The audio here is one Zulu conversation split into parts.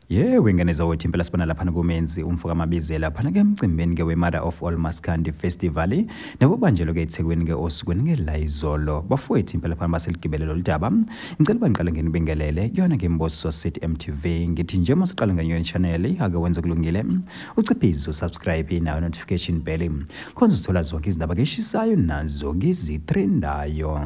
Yebo, ingane zawethu impela sibona laphana kuMenzi umfo kaMabizela laphana ke emcimbini ke we-Mother of All Maskandi Festival nokubanjelwe ke eThekwini ke osukwini ke la izolo. Bafowethu impela phana baseligibele lolu daba. Ngicela bangiqale nginibingelele kuyona ke Mbosso City MTV. Ngithi nje masiqale ngenye channel ake wenze kulungile. Uciphize subscribe nayo notification bell. Khona uzothola zonke izindaba ke eshisayo nazo ke ezitrendayo.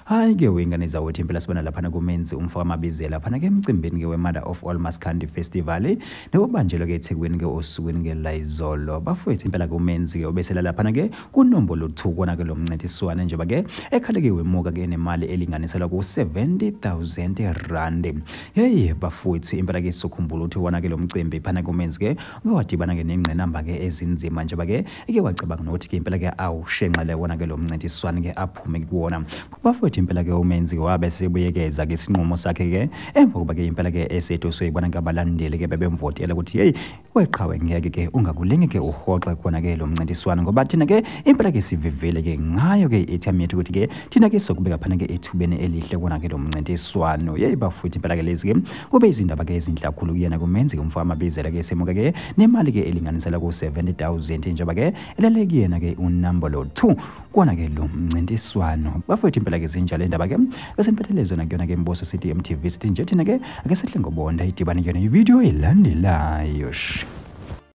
Hayi ke wengane zawethu impela sibona laphana kuMenzi umfo kaMabizela laphana ke emcimbini ke we-Mother of All Maskandi Festival nokubanjelwe ke eThekwini ke osukwini ke la izolo. Bafowethu impela kuMenzi ke obesela laphana ke kunombolo 2 kona ke lo mncintiswano njengoba ke ekhale ke wemuka ke nemali elinganiselwa ku 70,000 rand. Hey bafowethu impela ke sokhumbula ukuthi wona ke lo mcimbi phana kuMenzi ke uke wadibana ke nengqinamba ke ezinzima njengoba ke ike wacabanga nokuthi ke impela ke awushenxele wona ke lo mncintiswano ke aphume kuwona. Bafowethu impela ke uMenzi wabe sebuyekeza ke isinqumo sakhe ke emva kokuba ke impela ke esethu soyibona ke abalandeli ke bebemvotela ukuthi hey weqhawe ngeke ke ungakulinge ke uhoxe khona ke lo mncintiswano ngoba thina ke impela ke sivivele ke ngayo ke i-airtime yethu ukuthi ke thina ke sokubeka phana ke ethubeni elihle kona ke lo mncintiswano. Hey bafowethu impela ke lezi ke kube izindaba ke ezinhle kakhulu kuyena kuMenzi umfo kaMabizela ke semuka ke nemali ke elinganisela ku 70,000 njengoba ke elele kuyena ke unumber 2 kona ke lo mncintiswano. Bafowethu impela ke zinjalo indaba ke bese niphathele zona kuyona ke Mbosso City MTV. Sithi nje thina ke ake sehle ngobonda idibane kuyona ivideo elandelayo.